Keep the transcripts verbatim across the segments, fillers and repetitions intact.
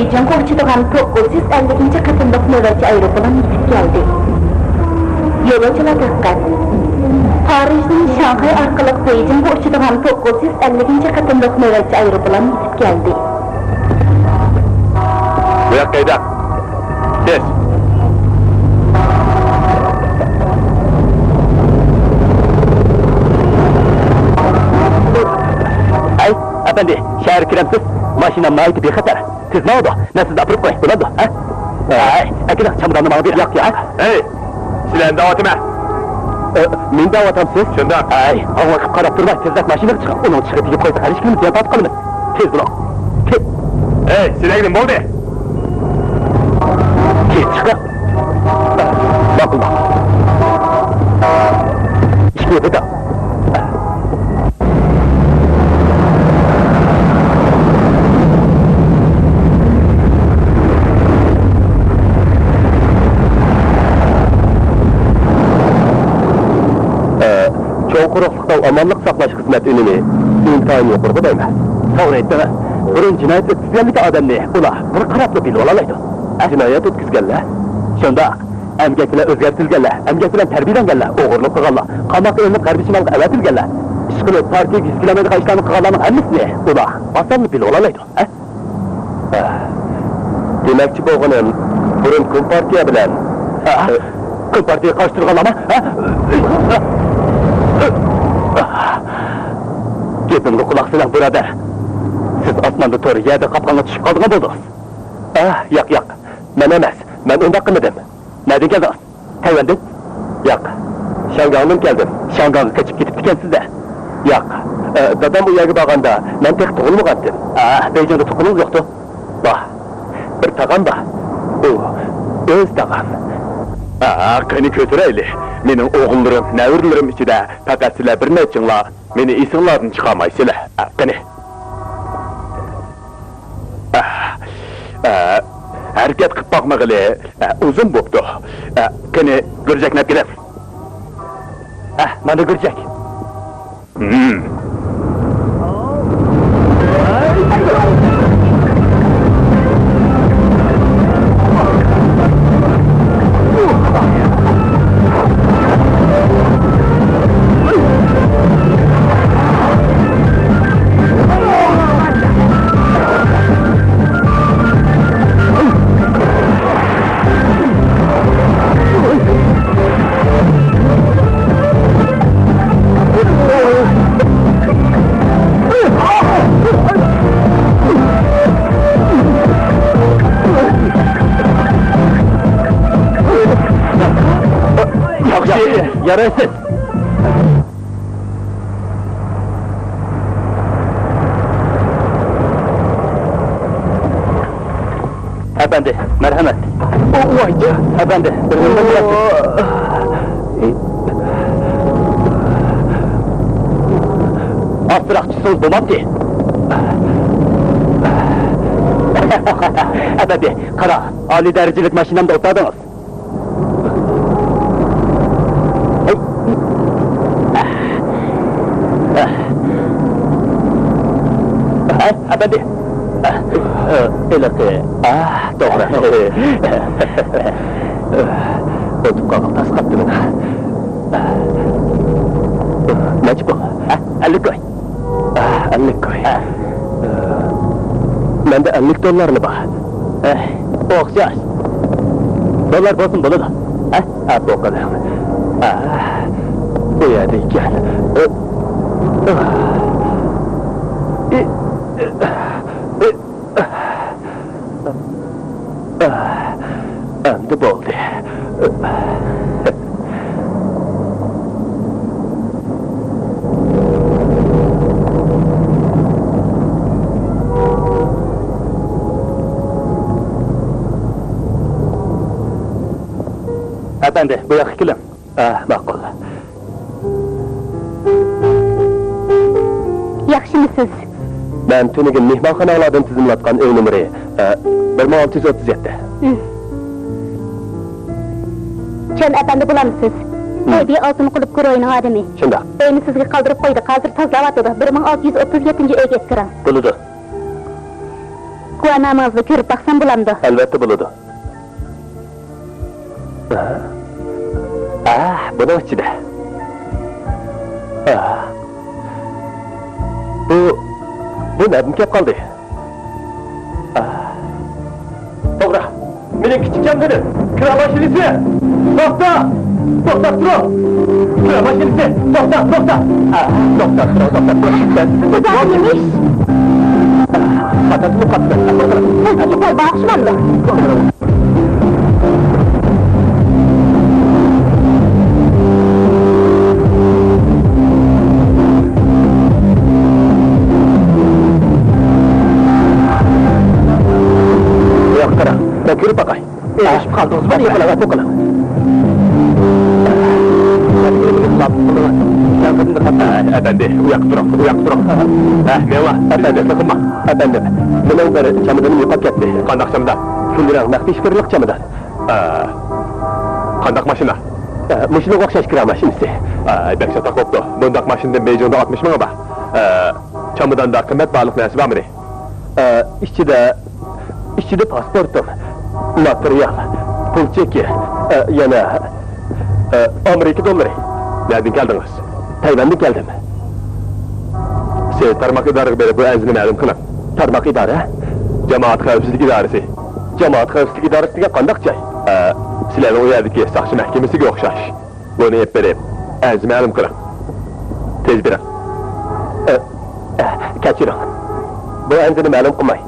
بېيجىڭغا ئۇچىدىغان توققۇز يۈز ئەللىكىنچى قېتىملىق نۆۋەتچى ئايروپىلان يېتىپ كەلدى. يولۇچىلار دىققەت! پارىژدىن شاڭخەي ئارقىلىق بېيجىڭغا ئۇچىدىغان توققۇز يۈز ئەللىكىنچى قېتىملىق نۆۋەتچى ئايروپىلان يېتىپ كەلدى. بۇ ياققا ھەيدەڭ. تېز. ئەي، ئەپەندى، شەھەرگە كىرەمسىز؟ ماشىنام ناھايىتى بىخەتەر. تېز ماڭىدۇ. مەن سىزنى ئاپىرىپ قوياي، بولامدۇ؟ ھە؟ ھەي، ئەكېلىڭ، چاماداننى ماڭا بېرىڭ. ياق، ياق. ھەي، سىلەرنى دەۋاتىمەن. ئە، مېنى دەۋاتامسىز؟ شۇنداق. ھەي، ھاڭۋاقىپ قاراپ تۇرماي، تېزرەك ماشىنىغا چىقىڭ. ئۇنىڭ چىقىپ يۈك قويسا، ھەر ئىككىمىز زىيان تارتقانىمىز. تېز بولۇڭ. تېز. ھەي، سىلەرگە نېمە بولدى؟ تېز چىقىڭ. ماقۇل، ماقۇل. ئىشىكنى يېپىۋېتىڭ. ئە، چوڭ قۇرۇقلۇقنىڭ ئامانلىق ساقلاش خىزمەت ئۈنۈمى ئىنتايىن يۇقىرىغۇ دەيمەن. توغرا ئېيتتىڭىز. بۇرۇن جىنايەت ئۆتكۈزگەنلىكى ئادەمنى ئۇلار بىر قاراپلا بىلىۋالالايدۇ. ئە؟ جىنايەت ئۆتكۈزگەنلەر؟ شۇنداق. ئەمگەكچىلەر ئۆزگەرتىلگەنلەر، ئەمگەك بىلەن تەربىيەلەنگەنلەر، ئوغرىلىق قىلغانلار، قاماققا ئېلىنىپ غەربىي شىمالغا ئەۋەتىلگەنلەر. ئىشقىلىپ، پارتىيەگە يۈز كېلەلمەيدىغان ئىشلارنى قىلغانلارنىڭ ھەممىسىنى ئۇلار ئاسانلا بىلىۋالالايدۇ. ھە؟ دېمەكچى بولغىنىم، بۇرۇن كومپارتىيە بىلەن، ھە؟ كومپارتىيەگە قارشى تۇرغانلارمۇ؟ ھە؟ گېپىمگە قۇلاق سېلىڭ، بۇرادەر. سىز ئاسماندا تۇر، يەردە قاپقانغا چۈشۈپ قالىدىغان بولدىڭىز. ئاھ، ياق، ياق، مەن ئەمەس، مەن ئۇنداق قىلمىدىم. نەدىن كەلدىڭىز؟ تەيۋەندىن؟ ياق، شياڭگاڭدىن كەلدىم. شياڭگاڭغا قېچىپ كېتىپتىكەنسىز-دە؟ ياق، ئە، دادام ئۇ يەرگە بارغاندا مەن تېخى تۇغۇلمىغانتىم. ئە، بېيجىڭدا تۇغقىنىڭىز يوقتۇ؟ بار، بىر تاغام بار. ئۇ ئۆز تاغام. ئە، قېنى كۆتۈرەيلى. مېنىڭ ئوغۇللىرىم، نەۋرىلىرىم ئىچىدە پەقەت سىلەر بىر نەچچىڭلار مېنى ئېسىڭلاردىن چىقارمايسىلەر. ئە، قېنى. ئە، ئە، ھەرىكەت قىلىپ باقمىغىلى، ئە، ئۇزۇن بوپتۇ. ئە، قېنى، گۈرجەكنى ئەپ كېلىڭ. ئە، مانا گۈرجەك. ھىم. ياخشى، يارايسىز. ئەپەندى، مەرھەمەت. ۋايجان. ئەپەندى، بىر نېمە بولۇۋاتىدۇ. ئاستىراق چۈشسىڭىز بولمامتى؟ ئەپەندى، قارا، ئالىي دەرىجىلىك ماشىنامدا ئولتۇردىڭىز. ھەي، ئەپەندى! ھېلىقى، ئاھ، توغرا. ئۇنتۇپ قالغان، تاس قاپتىمەن. نەچچە پۇل؟ ھە، ئەللىك كوي. ئەللىك كوي. ھە. مەندە ئەللىك دوللارلا بار. ئوخشاش. دوللار بولسۇن، بولىدۇ. ھە؟ ھە، بۇ قېلىڭ. ئا، بۇ يەردە ئىكەن. ئەمدى بولدى. ئەپەندى، بۇ ياققا كېلىڭ. ئە، ماقۇل. ياخشىمۇسىز؟ مەن تۈنۈگۈن مېھمانخاناڭلاردىن تىزىملاتقان ئۆي نومۇرى، ئە، بىر مىڭ ئالتە يۈز ئوتتۇز يەتتە. چۆن ئەپەندى بولامسىز؟ ھەيدى ئالتۇن قۇلۇپ گۇرۇھىنىڭ ئادىمى. شۇنداق. ئۆينى سىزگە قالدۇرۇپ قويدۇق، ھازىر تازىلاۋاتىدۇ. بىر مىڭ ئالتە يۈز ئوتتۇز يەتتىنچى ئۆيگە ئېلىپ كىرىڭ. بولىدۇ. گۇۋاھنامىڭىزنى كۆرۈپ باقسام بولامدۇ؟ ئەلۋەتتە بولىدۇ. ئاھ، بۇنىڭ ئىچىدە. ئاھ. بۇ، بۇ نەدىن كەپ قالدى؟ ئاھ. توغرا. مېنىڭ كىچىك چامدىنىم. كىرا ماشىنىسى. توختا! توختاپ تۇرۇڭ! كىرا ماشىنىسى. توختا، توختا! ئاھ، توختاپ تۇرۇڭ، توختاپ تۇرۇڭ. بۇ زادى نېمە ئىش؟ ئاھ، قاتتىق قاتتىق. بۇ زادى سەل باغىشلاندى. بۇ ياققا قاراڭ، مەن كۆرۈپ باقاي. ئېرىشىپ قالدىڭىزمۇ؟ توققىلىڭ، توققىلىڭ. ئەپەندى، ئۇ ياققا تۇرۇڭ، ئۇ ياققا تۇرۇڭ. ھە، مېڭىڭلار. ئەپەندى، تېخىمۇ. ئەپەندىم، مېنىڭ بىر چامىدىنىم يوقاپ كەتتى. قانداق چامىدان؟ كۈندىرەڭ مەخپىي شىفىرلىق چامىدان. ئا، قانداق ماشىنا؟ ئا، مۇشۇنىڭغا ئوخشاش كىرا ماشىنىسى. ئا، بەك چاتاق بوپتۇ. بۇنداق ماشىنىدىن بېيجىڭدا ئاتمىش مىڭى بار. ئا، چامىداندا قىممەت بارلىق نەرسە بارمىدى؟ ئا، ئىچىدە، ئىچىدە پاسپورتۇم، ماتېرىيال، پۇل چېكى، ئا، يەنە، ئا، ئامېرىكا دوللىرى. نەدىن كەلدىڭىز؟ تەيۋەندىن كەلدىم. سىز تارماق ئىدارىگە بېرىپ بۇ ئەرزنى مەلۇم قىلىڭ. تارماق ئىدارە؟ جامائەت خەۋپسىزلىك ئىدارىسى. جامائەت خەۋپسىزلىك ئىدارىسى دېگەن قانداق جاي؟ ئە، سىلەرنىڭ ئۇ يەردىكى ساقچى مەھكىمىسىگە ئوخشاش. بۇنى ئېلىپ بېرىپ، ئەرزنى مەلۇم قىلىڭ. تېز بېرىڭ. ئە، ئە، كەچۈرۈڭ. بۇ ئەرزنى مەلۇم قىلماي.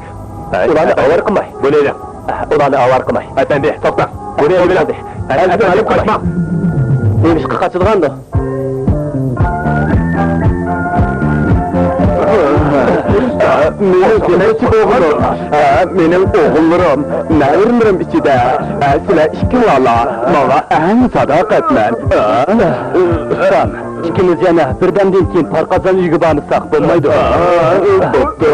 ئە، ئۇلارنى ئەپەندى. ئاۋارە قىلماي. بۇنى ئېلىڭ. ئە، ئۇلارنى ئاۋارە قىلماي. ئەپەندى، توختاڭ. بۇنى ئېلىۋېلىڭ. ئەپەندى. ئەرزنى مەلۇم قىلماي. قاچماڭ. نېمىشقا قاچىدىغاندۇ؟ مېنىڭ دېمەكچى بولغىنىم، ھە، مېنىڭ ئوغۇللىرىم، نەۋرىلىرىم ئىچىدە، ھە، سىلەر ئىككىڭلارلا ماڭا ئەڭ ساداقەتمەن. ئۇستام، ئىككىمىز يەنە بىردەمدىن كېيىن پارقازان ئۆيىگە بارمىساق بولمايدۇ. بوپتۇ.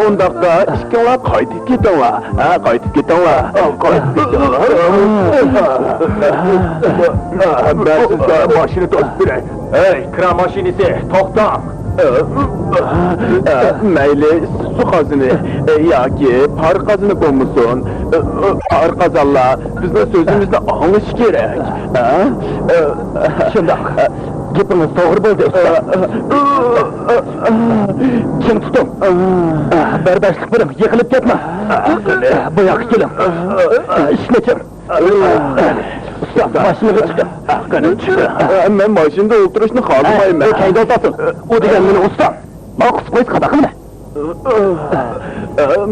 ئۇنداقتا ئىككىڭلار قايتىپ كېتىڭلار. ھە، قايتىپ كېتىڭلار. قايتىپ كېتىڭلار. مەن سىزگە ماشىنا توسۇپ بېرەي. ھەي، كىرا ماشىنىسى، توختاڭ! مەيلى، سۇ قازىنى ياكى پار قازىنى بولمىسۇن، پار قازانلار بىزنىڭ سۆزىمىزنى ئاڭلىشى كېرەك. شۇنداق. گېپىڭىز توغرا بولدى، ئۇستا. چىڭ تۇتۇڭ. بەرداشلىق بېرىڭ، يىقىلىپ كەتمەڭ. بۇ ياققا كېلىڭ. ئىشىكنى ئېچىڭ. ئۇستا، ماشىنىغا چىقىڭ. قېنى، چىقىڭ. مەن ماشىنىدا ئولتۇرۇشنى خالىمايمەن. ئۇ كەينىدە ئولتۇرسۇن. ئۇ دېگەن مېنىڭ ئۇستام. ماڭا قىزىقمايسىز، قانداق قىلىمەن؟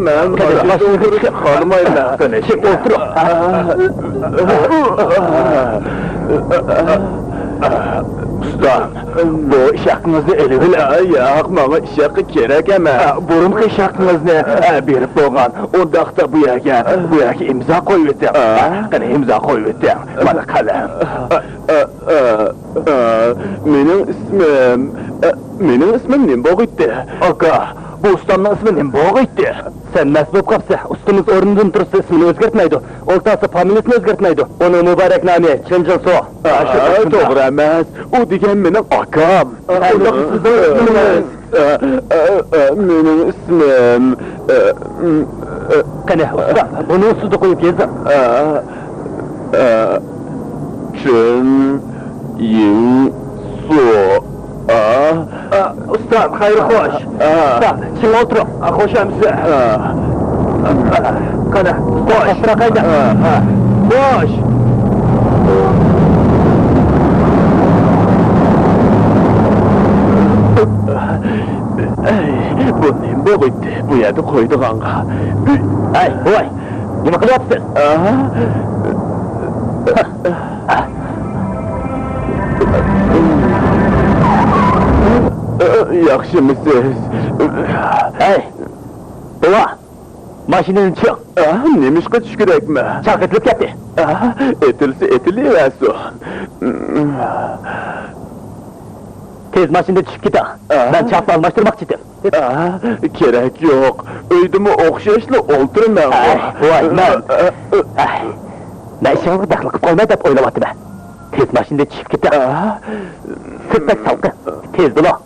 مەن ماشىنىدا ئولتۇرۇشنى خالىمايمەن. قېنى، چىقىپ ئولتۇرۇڭ. ئۇستا، بۇ ئىش ھەققىڭىزنى ئېلىۋېلىڭ. ياق، ماڭا ئىش ھەققى كېرەك ئەمەس. بۇرۇنقى ئىش ھەققىڭىزنى بېرىپ بولغان. ئۇنداقتا بۇ يەرگە، بۇ يەرگە ئىمزا قويۇۋېتىڭ. قېنى، ئىمزا قويۇۋېتىڭ. مانا قەلەم. مېنىڭ ئىسمىم، مېنىڭ ئىسمىم نېمە بولغىيتتى؟ ئاكا، بۇ ئۇستامنىڭ ئىسمى نېمە بولغىيتتى؟ سەن مەست بولۇپ قاپسەن. ئۇستىمىز ئورنىدىن تۇرسا ئىسمىنى ئۆزگەرتمەيدۇ. ئولتۇرسا فامىلىسىنى ئۆزگەرتمەيدۇ. ئۇنىڭ مۇبارەك نامى چېن جىڭسۇ. ئا، توغرا ئەمەس. ئۇ دېگەن مېنىڭ ئاكام. ئۇنداق سىزنىڭ ئىسمىڭىز؟ مېنىڭ ئىسمىم، قېنى، ئۇستا، بۇنى ئۈستىدە قويۇپ يېزىڭ. چېن يىڭ سۇ. ئۇستا، خەير خوش. ئۇستا، چىڭ ئولتۇرۇڭ. خوش ئەمىسە. قېنى، خوش. ئاستىراق ھەيدەڭ. خوش. ئەي، بۇ نېمە بولغىيتتى؟ بۇ يەردە قويىدىغانغا. ئەي، بوۋاي، نېمە قىلىۋاتىسىز؟ ياخشىمۇسىز؟ ئەي، بوۋا، ماشىنىدىن چۈشۈڭ. نېمىشقا چۈشكۈدەكمەن؟ چاق ئېتىلىپ كەتتى. ئېتىلسا ئېتىلىۋەرسۇن. تېز ماشىنىدىن چۈشۈپ كېتىڭ. مەن چاپلا ئالماشتۇرماقچى ئىدىم. كېرەك يوق. ئۆيدىمۇ ئوخشاشلا ئولتۇرىمەن. ۋاي، مەن، مەن ئىشىڭىزغا دەخلى قىلىپ قويماي دەپ ئويلاۋاتىمەن. تېز ماشىنىدىن چۈشۈپ كېتىڭ. سىرت بەك سالقىن. تېز بولۇڭ.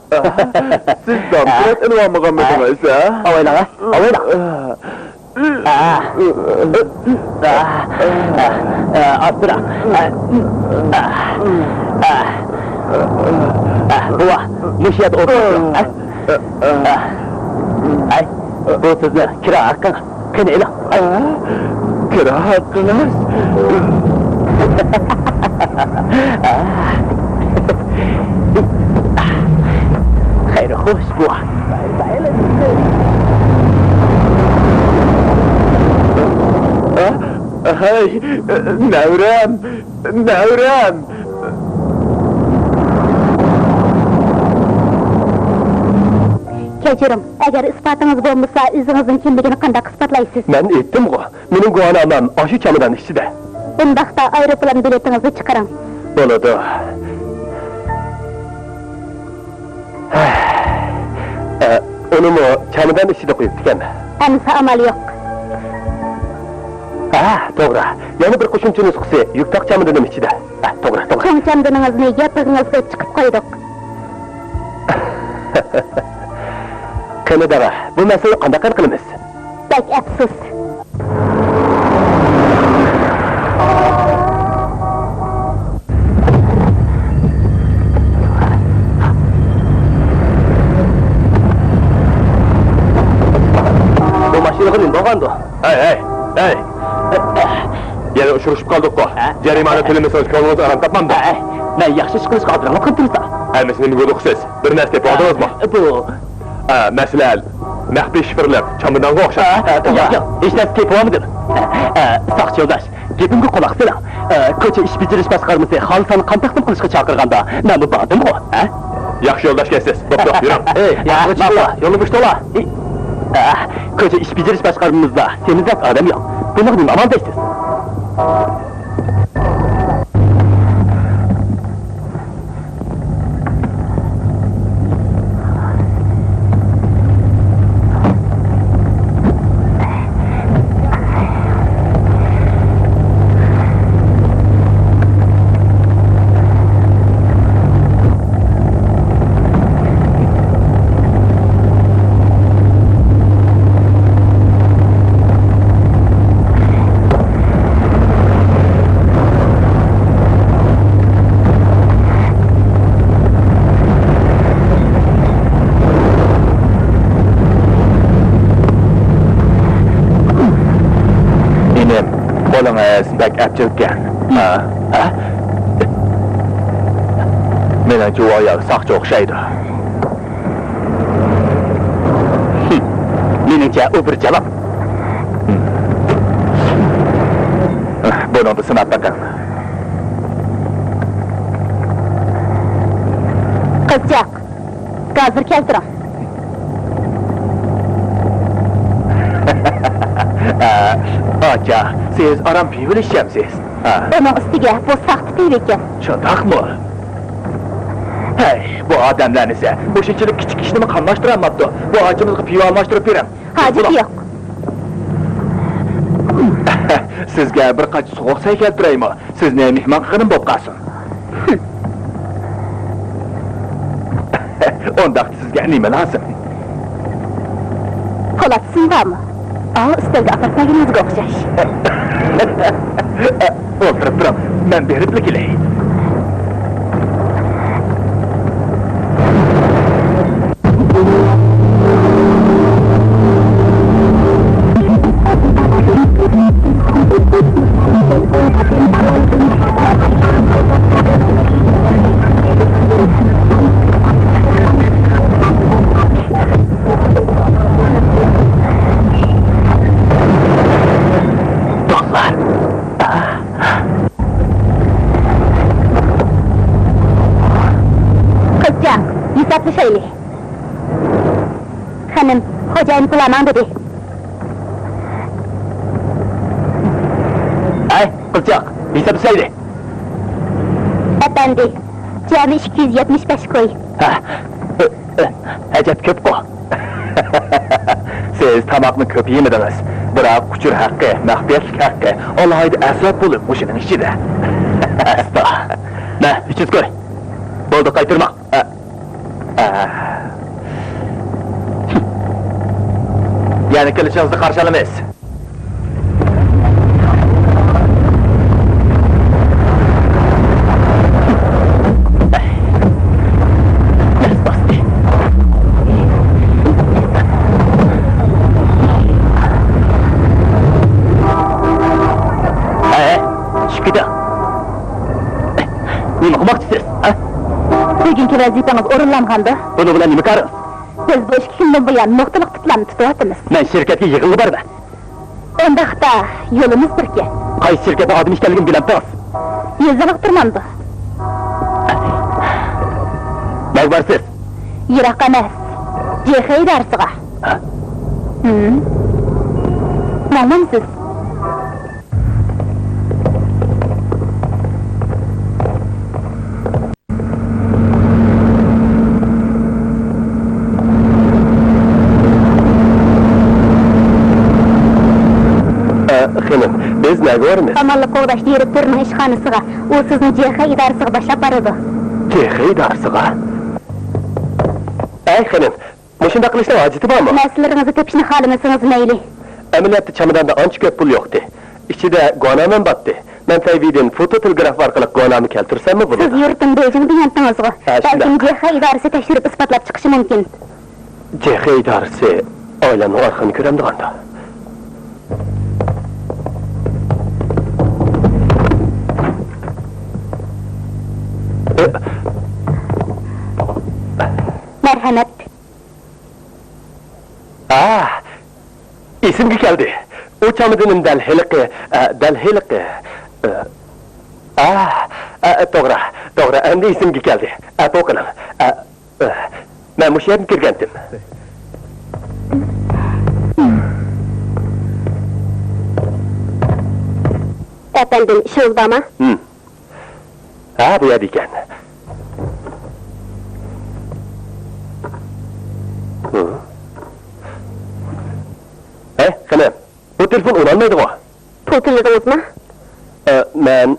سىز دامكرات ئېلىۋالمىغانمىدىڭىز، ھە؟ ئاۋايلاڭ، ھە؟ ئاۋايلاڭ. ئاستىراق. بوۋا، مۇشۇ يەردە ئولتۇرۇپ تۇرۇڭ. ئەي، بۇ سىزنىڭ كىرا ھەققىڭىز. قېنى ئېلىڭ. كىرا ھەققىڭىز؟ خەير خوش، بوۋا. ھەي، نەۋرەم، نەۋرەم! كەچۈرۈڭ، ئەگەر ئىسپاتىڭىز بولمىسا، ئۆزىڭىزنىڭ كىملىكىنى قانداق ئىسپاتلايسىز؟ مەن ئېيتتىمغۇ، مېنىڭ گۇۋاھنامەم ئاشۇ چامادان ئىچىدە. ئۇنداقتا ئايروپىلان بېلىتىڭىزنى چىقىرىڭ. بولىدۇ. ئە، ئۇنىمۇ چامادان ئىچىدە قويۇپتىكەن. ئەمسە ئامال يوق. ھە، توغرا. يەنە بىر قوشۇمچە نۇسخىسى يۈك تاق چامادىنىم ئىچىدە. ھە، توغرا، توغرا. چوڭ چامادىنىڭىزنى ياتىقىڭىزغا چىقىپ قويدۇق. قېنى داغا، بۇ مەسىلىنى قانداق ھەل قىلىمىز؟ بەك ئەپسۇس. بۇ ماشىنىغا نېمە بولغاندۇ؟ ھەي، ھەي، ھەي! يەنە ئۇچرىشىپ قالدۇققۇ. ھە؟ جەرىمانە تۆلىمىسىڭىز كۆڭلىڭىز ئارام تاپمامدۇ؟ ھە، مەن ياخشى ئىش قىلىشقا ئادىرىڭلار قىلىپ تۇرسا. ھەممىسى نېمە بولدى سىز؟ بىر نەرسە تېپىۋالدىڭىزمۇ؟ بۇ. ئە، مەسىلەن، مەخپىي شىفىرلىق چامادانغا ئوخشاش. ئە، ياق، ياق، ھېچ نەرسە تېپىۋالمىدىم. ئە، ساقچى يولداش، گېپىمگە قۇلاق سېلىڭ. ئە، كوچا ئىش بېجىرىش باشقارمىسى خالىسانى قان تەقدىم قىلىشقا چاقىرغاندا، مەنمۇ باردىمغۇ، ھە؟ ياخشى يولداشكەن سىز. بوپتۇ، يۈرۈڭ. ئەي، ياخشى، ماقۇل، يولنى بوشىتىۋالا. ئە، كوچا ئىش بېجىرىش باشقارمىمىزدا سېمىزراق ئادەم يوق. بۇنىڭغا نېمە ئامال دەيسىز؟ ئىنىم، قولىڭىز بەك ئەپچىلكەن. ھە؟ ھە؟ مېنىڭچە ئۇ ئايال ساقچى ئوخشايدۇ. مېنىڭچە ئۇ بىر جاۋاب. بۇنىڭدا سىناپ بېقىڭ. قىزچاق، گازىر كەلتۈرۈڭ. ئاچا، سىز ئاران پىۋىلىشىشەمسىز؟ ئۇنىڭ ئۈستىگە بۇ ساختا پىۋا ئىكەن. شۇنداقمۇ؟ ھەي، بۇ ئادەملەر نېسى، مۇشۇنچىلىك كىچىك ئىشنىمۇ قاملاشتۇرالماپتۇ. بۇ ئاچىمىزغا پىۋا ئالماشتۇرۇپ بېرىڭ. ھاجىتى يوق. سىزگە بىر قاچا سوغۇق سەي كەلتۈرەيمۇ؟ سىزنى مېھمان قىلغىنىم بولۇپ قالسۇن. ئۇنداقتا سىزگە نېمە لازىم؟ پولات سىم بارمۇ؟ ئاۋۇ ئۈستەلگە ئاپىرىپ بەرگىنىڭىزگە ئوخشاش. ئولتۇرۇپ تۇرۇڭ، مەن بېرىپلا كېلەي. بالىلار. قىزچاق، ھېسابلىشايلى. خېنىم، خوجايىن پۇل ئالماڭ دېدى. ھەي، قىزچاق، ھېسابلىشايلى. ئەپەندى، جەمئىي ئىككى يۈز يەتمىش بەش كوي. ھە، ئەجەب كۆپقۇ. سىز تاماقنى كۆپ يېمىدىڭىز، بىراق ئۇچۇر ھەققى، مەخپىيەتلىك ھەققى ئالاھىدە ئەسۋاب بولۇپ مۇشۇنىڭ ئىچىدە. ئەستا. مە، ئۈچ يۈز كوي. بولدى، قايتۇرماڭ. ئە، ئە. يەنە كېلىشىڭىزنى قارشى ئالىمىز. ۋەزىپىڭىز ئورۇنلانغاندۇ؟ بۇنىڭ بىلەن نېمە كارىڭىز؟ بىز بۇ ئىككى كۈندىن بۇيان نۇقتىلىق تىپلارنى تۇتۇۋاتىمىز. مەن شىركەتكە يىغىنغا بارىمەن. ئۇنداقتا يولىمىز بىركەن. قايسى شىركەتنىڭ ئادىمى ئىكەنلىكىمنى بىلەمتىڭىز؟ يېزىلىپ تۇرمامدۇ؟ نەگە بارىسىز؟ يىراق ئەمەس. جېخې ئىدارىسىغا. ھە؟ ھىم. ماڭمامسىز؟ ئە، خېنىم، بىز نەگە بارىمىز؟ ئامانلىق قوغداش دىرېكتورىنىڭ ئىشخانىسىغا. ئۇ سىزنى جېخې ئىدارىسىغا باشلاپ بارىدۇ. جېخې ئىدارىسىغا؟ ئەي، خېنىم، مۇشۇنداق قىلىشنىڭ ھاجىتى بارمۇ؟ نەرسىلىرىڭىزنى تېپىشنى خالىمىسىڭىز مەيلى. ئەمەلىيەتتە چاماداندا ئانچە كۆپ پۇل يوقتى. ئىچىدە گۇۋاھنامەم بارتى. مەن تەيبېيدىن فوتو تېلېگراف ئارقىلىق گۇۋاھنامە كەلتۈرسەممۇ بولىدۇ؟ سىز يۇرتتىن بېيجىڭدىن يەنتىڭىزغۇ؟ ھە، شۇنداق. بەلكىم جېخې ئىدارىسى تەكشۈرۈپ ئىسپاتلاپ چىقىشى مۇمكىن. جېخې ئىدارىسى ئايلانما ئارقىنى كۆرەمدىغاندا. مەرھەمەت. ئا، ئېسىمگە كەلدى. ئۇ چامادىنىم دەل ھېلىقى، ئە، دەل ھېلىقى. ئە، ئا، ئە، توغرا، توغرا، ئەمدى ئېسىمگە كەلدى. ئەپۇ قىلىڭ. ئە، ئە، مەن مۇشۇ يەردىن كىرگەنتىم. ئەپەندىم، ئىشىڭىز بارمۇ؟ ھىم. ھە، بۇ يەردە ئىكەن. ھە؟ ھەي، خېنىم، بۇ تېلېفون ئۇرالمايدىغۇ؟ پۇل تۆلىدىڭىزمۇ؟ ئە، مەن،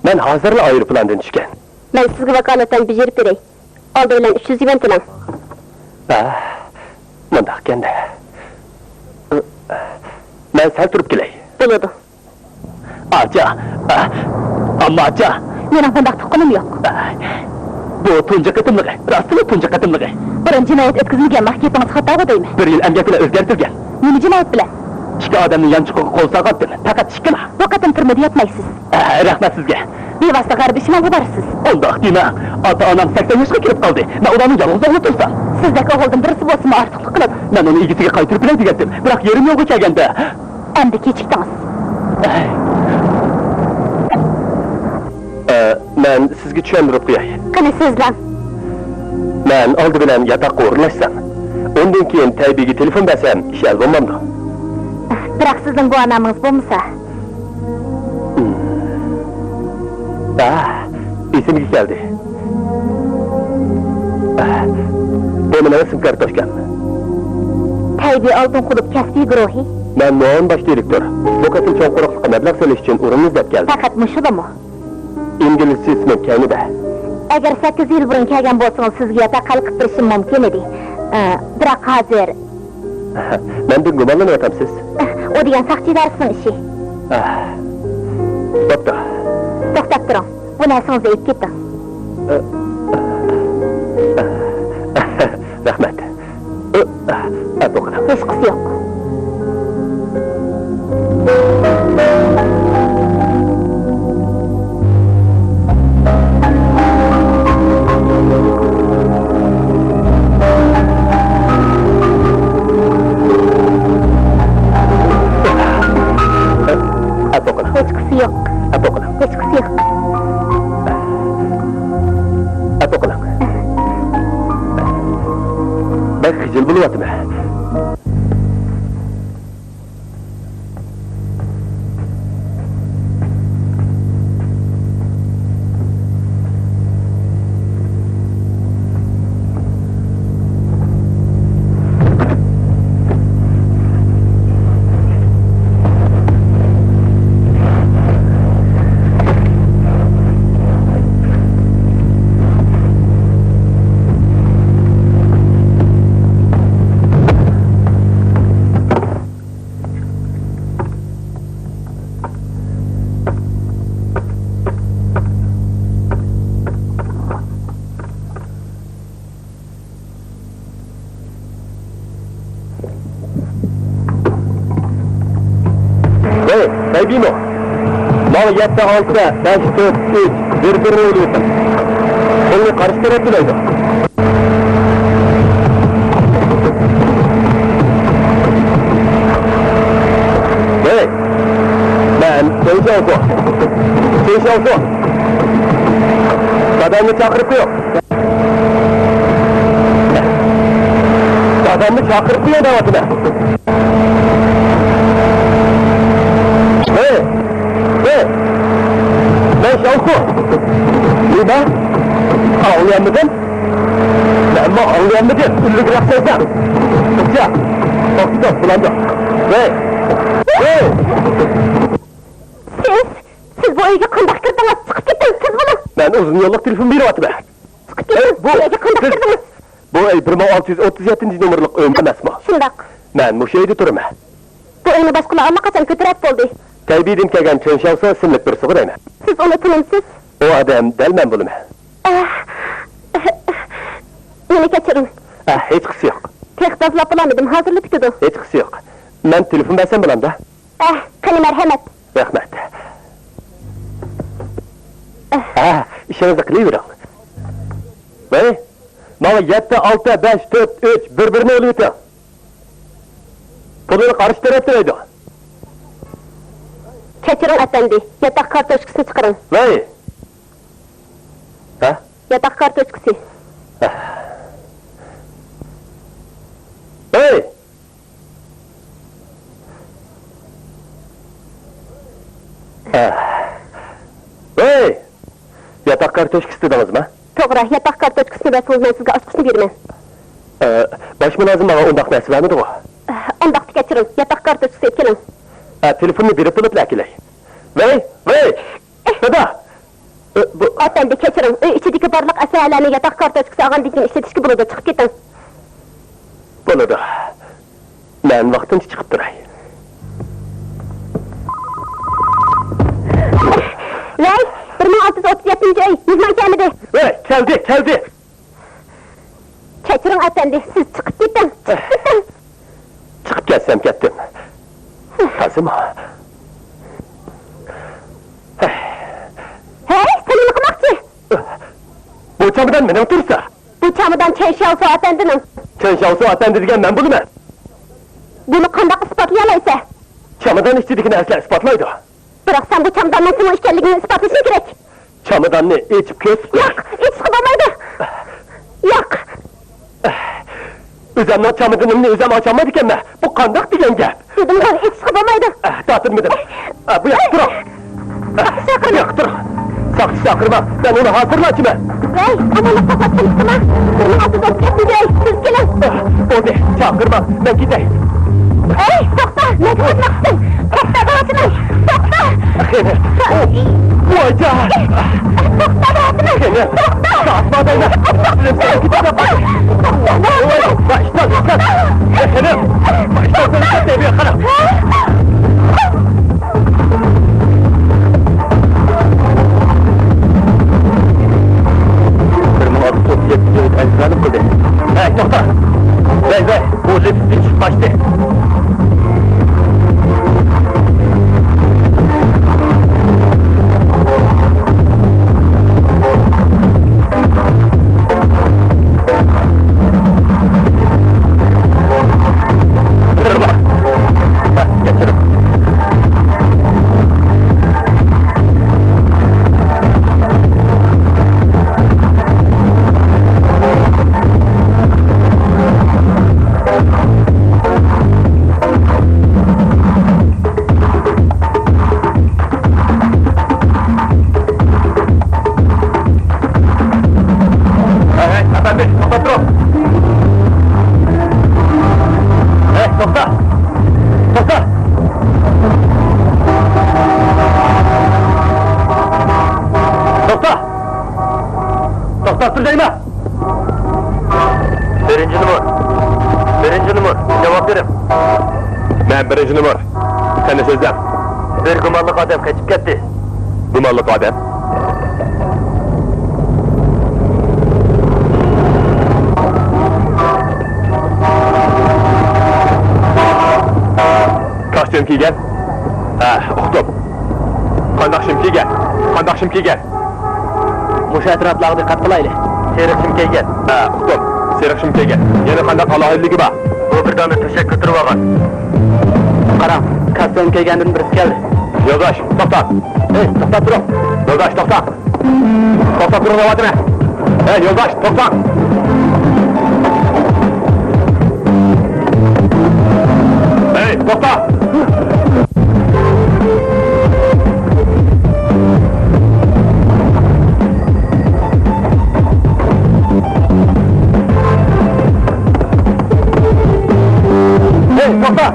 مەن ھازىرلا ئايروپىلاندىن چۈشكەن. مەن سىزگە ۋاكالىتەن بېجىرىپ بېرەي. ئالدى بىلەن ئۈچ يۈز يۈەن تۆلەڭ. ئە، مۇنداق ئىكەندە. مەن سەل تۇرۇپ كېلەي. بولىدۇ. ئاچا! ئا، ئامما ئاچا! مېنىڭ بۇنداق تۇغقىنىم يوق. ئا، بۇ تۇنجى قېتىملىقى، راستتىنلا تۇنجى قېتىملىقى. بۇرۇن جىنايەت ئۆتكۈزمىگەن، ماھ گېپىڭىز خاتاغۇ دەيمەن. بىر يىل ئەمگەك بىلەن ئۆزگەرتىلگەن. نېمە جىنايەت بىلەن؟ ئىككى ئادەمنى يانچۇقىغا قول سالغانتىم، پەقەت ئىككىلا. بۇ قېتىم تۈرمىدە ياتمايسىز. ئا، رەھمەت سىزگە. بىۋاسىتە غەربىي شىمالغا بارىسىز. ئۇنداق دېمەڭ. ئاتا-ئانام سەكسەن ياشقا كىرىپ قالدى. مەن ئۇلارنىڭ يالغۇز ئوغلى تۇرسام. سىزدەك ئوغۇلدىن بىرسى بولسىمۇ ئارتۇقلۇق قىلىدۇ. مەن ئۇنى ئىگىسىگە قايتۇرۇپ بېرەي دېگەنتىم، بىراق يېرىم يولغا كەلگەندە. ئەمدى كېچىكتىڭىز. ئە، مەن سىزگە چۈشەندۈرۈپ قوياي. قېنى، سۆزلەڭ. مەن ئالدى بىلەن ياتاققا ئورۇنلاشسام، ئۇندىن كېيىن تەيبىگە تېلېفون بەرسەم، ئىش ھەل بولمامدۇ؟ بىراق سىزنىڭ گۇۋاھنامىڭىز بولمىسا. ئا، ئېسىمگە كەلدى. بۇ مېنىڭ ئىسىم كارتوچكام. تەيبى ئالتۇن قۇدۇق كەسپىي گۇرۇھى. مەن مۇئاۋىن باش دىرېكتور. بۇ قېتىم چوڭ قۇرۇقلۇققا مەبلەغ سېلىش ئۈچۈن ئورۇن ئىزدەپ كەلدىم. پەقەت مۇشۇلىمۇ؟ ئىنگلىزچە ئىسمىم كەينىدە. ئەگەر سەككىز يىل بۇرۇن كەلگەن بولسىڭىز، سىزگە ياتاق ھەل قىلىپ بېرىشىم مۇمكىن ئىدى. ئە، بىراق ھازىر. مەندىن گۇمانلىنىۋاتامسىز؟ ئۇ دېگەن ساقچى ئىدارىسىنىڭ ئىشى. بوپتۇ. توختاپ تۇرۇڭ. بۇ نەرسىڭىزنى ئېلىپ كېتىڭ. رەھمەت. ئەپۇ قىلىڭ. ھېچقىسى يوق. ئەپۇ قىلىڭ. ھېچقىسى يوق. ئەپۇ قىلىڭ. ھېچقىسى يوق. ئەپۇ قىلىڭ. بەك خىجىل بولۇۋاتىمەن. ھەي، بەيبىمۇ! ماڭا يەتتە ئالتە بەش تۆت ئۈچ بىر بىرنى ئويلىۋېتىڭ. يولنى قارشى تەرەپتە دەيدۇ. ھەي، مەن چېن شياۋسۇ. چېن شياۋسۇ. دادامنى چاقىرىپ قويۇڭ. دادامنى چاقىرىپ قويۇڭ دەۋاتىمەن. ھەي! ھەي! مەن شياۋسۇ. نېمە؟ ئاڭلىيالمىدىم. مەنمۇ ئاڭلىيالمىدىم. ئۈنلۈكرەك سۆزلەڭ. توختاڭ، بولامدۇ؟ ھەي! ھەي! سىز، سىز بۇ ئۆيگە قانداق كىردىڭىز؟ چىقىپ كېتىڭ، تېز بولۇڭ. مەن ئۇزۇن يوللۇق تېلېفون بېرىۋاتىمەن. چىقىپ كېتىڭ، بۇ ئۆيگە قانداق كىردىڭىز؟ بۇ ئۆي بىر مىڭ ئالتە يۈز ئوتتۇز يەتتىنچى نومۇرلۇق ئۆيمۇ ئەمەسمۇ؟ شۇنداق. مەن مۇشۇ ئۆيدە تۇرىمەن. بۇ ئۆينى باشقىلار ئاللىقاچان كۆتۈرۈپ بولدى. تەيبېيدىن كەلگەن چېن شياۋسۇ ئىسىملىك بىرسىغۇ دەيمەن. سىز ئۇنى تونۇمسىز؟ ئۇ ئادەم دەل مەن بولىمەن. ئەھ. مېنى كەچۈرۈڭ. ئەھ، ھېچقىسى يوق. تېخى تازىلاپ بولالمىدىم، ھازىرلا پۈتىدۇ. ھېچقىسى يوق. مەن تېلېفون بەرسەم بولامدا؟ ئەھ، قېنى، مەرھەمەت. رەھمەت. ئەھ. ھە، ئىشىڭىزنى قىلىۋېرىڭ. ۋەي، ماڭا يەتتە، ئالتە، بەش، تۆت، ئۈچ، بىر، بىرنى ئېلىۋېتىڭ. پۇلىنى قارشى تەرەپتە دەيدۇ. كەچۈرۈڭ ئەپەندى، ياتاق كارتوچكىسىنى چىقىرىڭ. ۋەي! ھە؟ ياتاق كارتوچكىسى. ھە. ۋەي! ھە. ۋەي! ياتاق كارتوچكىسى دېدىڭىزمۇ؟ توغرا، ياتاق كارتوچكىسىنى بەرسىڭىز، مەن سىزگە ئاچقۇچنى بېرىمەن. ئە، باش مۇلازىم ماڭا ئۇنداق نەرسە بەرمىدىغۇ؟ ئۇنداقتا كەچۈرۈڭ، ياتاق كارتوچكىسى ئېلىپ كېلىڭ. ئە، تېلېفوننى بېرىپ بولۇپلا ئەكېلەي. ۋەي، ۋەي! دادا! ئە، بۇ ئەپەندى، كەچۈرۈڭ، ئۆي ئىچىدىكى بارلىق ئەسلىھەلەرنى ياتاق كارتوچكىسى ئالغاندىن كېيىن ئىشلىتىشكە بولىدۇ، چىقىپ كېتىڭ. بولىدۇ. مەن ۋاقتىنچە چىقىپ تۇراي. ۋەي، بىر مىڭ ئالتە يۈز ئوتتۇز يەتتىنچى ئۆي، مېھمان كەلمىدى. ۋەي، كەلدى، كەلدى. كەچۈرۈڭ ئەپەندى، سىز چىقىپ كېتىڭ، چىقىپ كېتىڭ. چىقىپ كەتسەم كەتتىم. تازىمۇ؟ ھەي، سەن نېمە قىلماقچى؟ بۇ چامادان مېنىڭ تۇرسا. بۇ چامادان چەن شياۋسۇ ئەپەندىنىڭ. چەن شياۋسۇ ئەپەندى دېگەن مەن بولىمەن. بۇنى قانداق ئىسپاتلىيالايسەن؟ چامادان ئىچىدىكى نەرسىلەر ئىسپاتلايدۇ. بىراق سەن بۇ چاماداننىڭ سېنىڭ ئىكەنلىكىڭنى ئىسپاتلىشىڭ كېرەك. چاماداننى ئېچىپ كۆرسىتىڭ. ياق، ئېچىشقا بولمايدۇ. ياق. ئۆزۈمنىڭ چامادىنىمنى ئۆزۈم ئاچالمايدىكەنمەن. بۇ قانداق دېگەن گەپ؟ دېدىمغۇ، ئېچىشقا بولمايدۇ. ئە، تارتىنمىدىم. ئە، بۇ ياققا تۇرۇڭ. ساقچى چاقىرماڭ. بۇ ياققا تۇرۇڭ. ساقچى چاقىرماڭ. مەن ئۇنى ھازىرلا ئاچىمەن. ۋەي، ئامانلىق ساقلاپ قېلىپتىما؟ بىر مىڭ ئالتە يۈز ئوتتۇز يەتتىنچى ئۆي، سىز كېلىڭ. بولدى، چاقىرماڭ. مەن كېتەي. ئەي، توختا، نەگە قاچماقچىسەن؟ توختا، دەۋاتىمەن. توختا. قېنى. ۋايجان. توختا، دەۋاتىمەن. قېنى. توختا. توختا دەيمەن. توختا. بىر مىڭ ئالتە يۈز ئوتتۇز يەتتىنچى يىل ئەنسىرەنىپ قىلدى. ھەي، توختا! ۋەي، ۋەي، بۇ لىفتتىن چۈشۈپ قاچتى. ھەي، ھەي، ئەپەندى، توختاپ تۇرۇڭ. ھەي، توختا. توختا. توختا. توختاپ تۇر دەيمەن. بىرىنچى نومۇر. بىرىنچى نومۇر. جاۋاب بېرىڭ. مەن بىرىنچى نومۇر. قېنى سۆزلەڭ. بىر گۇمانلىق ئادەم قېچىپ كەتتى. گۇمانلىق ئادەم؟ كاستيۇم كىيگەن؟ ھە، ئۇقتۇم. قانداق شىم كىيگەن؟ قانداق شىم كىيگەن؟ مۇشۇ ئەتراپلارغا دىققەت قىلايلى. سېرىق شىم كىيگەن. ھە، ئۇقتۇم. سېرىق شىم كىيگەن. يەنە قانداق ئالاھىدىلىكى بار؟ ئۇ بىر دانە تۆشەك كۆتۈرۈۋالغان. قاراڭ، كاستيۇم كىيگەندىن بىرسى كەلدى. يولداش، توختا! ھەي، توختاپ تۇرۇڭ! يولداش، توختا! توختاپ تۇرۇڭ دەۋاتىمەن! ھەي، يولداش، توختاڭ! ھەي، توختا! ھەي، توختا!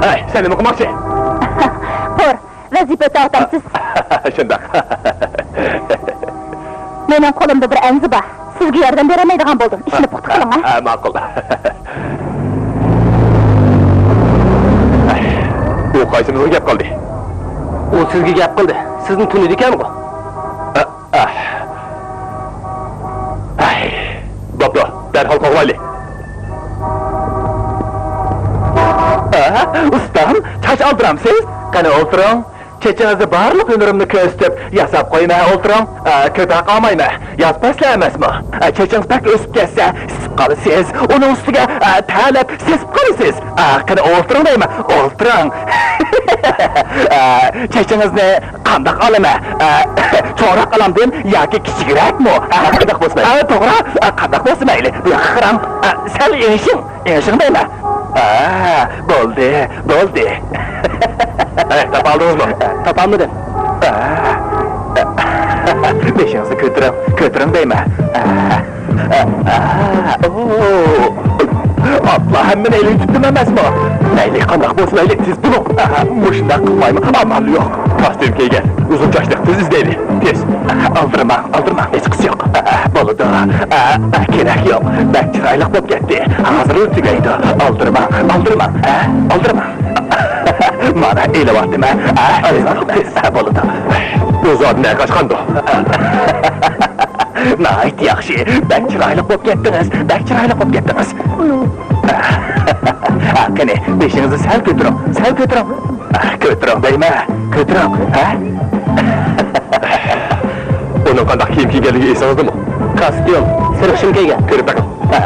ھەي، سەن نېمە قىلماقچى؟ قۇر، ۋەزىپە ئۆتەۋاتامسىز؟ شۇنداق. مېنىڭ قولۇمدا بىر ئەنزە بار. سىزگە ياردەم بېرەلمەيدىغان بولدۇم. ئىشنى پۇختا قىلىڭ، ھە؟ ھە، ماقۇل. ئۇ قايسىمىزغا گەپ قىلدى؟ ئۇ سىزگە گەپ قىلدى. سىزنى تونۇيدىكەنغۇ؟ ئە، ئە. ئەي، بوپتۇ، دەرھال قوغلايلى. ئە، ئۇستام، چاچ ئالدۇرامسىز؟ قېنى ئولتۇرۇڭ. چېچىڭىزنى بارلىق ھۈنىرىمنى كۆرسىتىپ ياساپ قويىمەن، ئولتۇرۇڭ. ئە، كۆپ ھەق ئالمايمەن. ياز پەسلى ئەمەسمۇ؟ ئە، چېچىڭىز بەك ئۆسۈپ كەتسە، سىسىپ قالىسىز. ئۇنىڭ ئۈستىگە، ئە، تەرلەپ سېسىپ قالىسىز. ئە، قېنى ئولتۇرۇڭ دەيمەن، ئولتۇرۇڭ. ئە، چېچىڭىزنى قانداق ئالىمەن؟ ئە، چوڭراق ئالامدىم ياكى كىچىكرەكمۇ؟ ئە، قانداق بولسا مەيلى. ئە، توغرا، ئە، قانداق بولسا مەيلى. بۇ ياققا قاراڭ. ئە، سەل ئېڭىشىڭ. ئېڭىشىڭ دەيمەن. ھە، بولدى، بولدى. ھەي، تاپالدىڭىزمۇ؟ تاپالمىدىم. بېشىڭىزنى كۆتۈرۈڭ، كۆتۈرۈڭ دەيمەن. ئاپلا، ھەممىنى ئېلىۋېتىپتىمەن ئەمەسمۇ؟ مەيلى، قانداق بولسا مەيلى، تېز بولۇڭ. مۇشۇنداق قىلمايمۇ، ئامال يوق. كاستيۇم كىيگەن، ئۇزۇن چاچلىق، تېز ئىزدەيلى، تېز. ئالدىرىماڭ، ئالدىرىماڭ، ھېچقىسى يوق. بولىدۇ. ئە، ئە، كېرەك يوق. بەك چىرايلىق بولۇپ كەتتى. ھازىرلا تۈگەيدۇ. ئالدىرىماڭ، ئالدىرىماڭ. ھە؟ ئالدىرىماڭ. مانا ئېلىۋاتىمەن. ھە، ئېلىۋاتىمەن. ھە، بولىدۇ. بۇ زادى نەگە قاچقاندۇ؟ ناھايىتى ياخشى. بەك چىرايلىق بولۇپ كەتتىڭىز. بەك چىرايلىق بولۇپ كەتتىڭىز. ھە، قېنى، بېشىڭىزنى سەل كۆتۈرۈڭ. سەل كۆتۈرۈڭ. كۆتۈرۈڭ دەيمەن، كۆتۈرۈڭ، ھە؟ ئۇنىڭ قانداق كىيىم كىيگەنلىكى ئېسىڭىزدىمۇ؟ كاستيۇم، سېرىق شىم كىيگەن. كۆرۈپ بېقىڭ. ھە،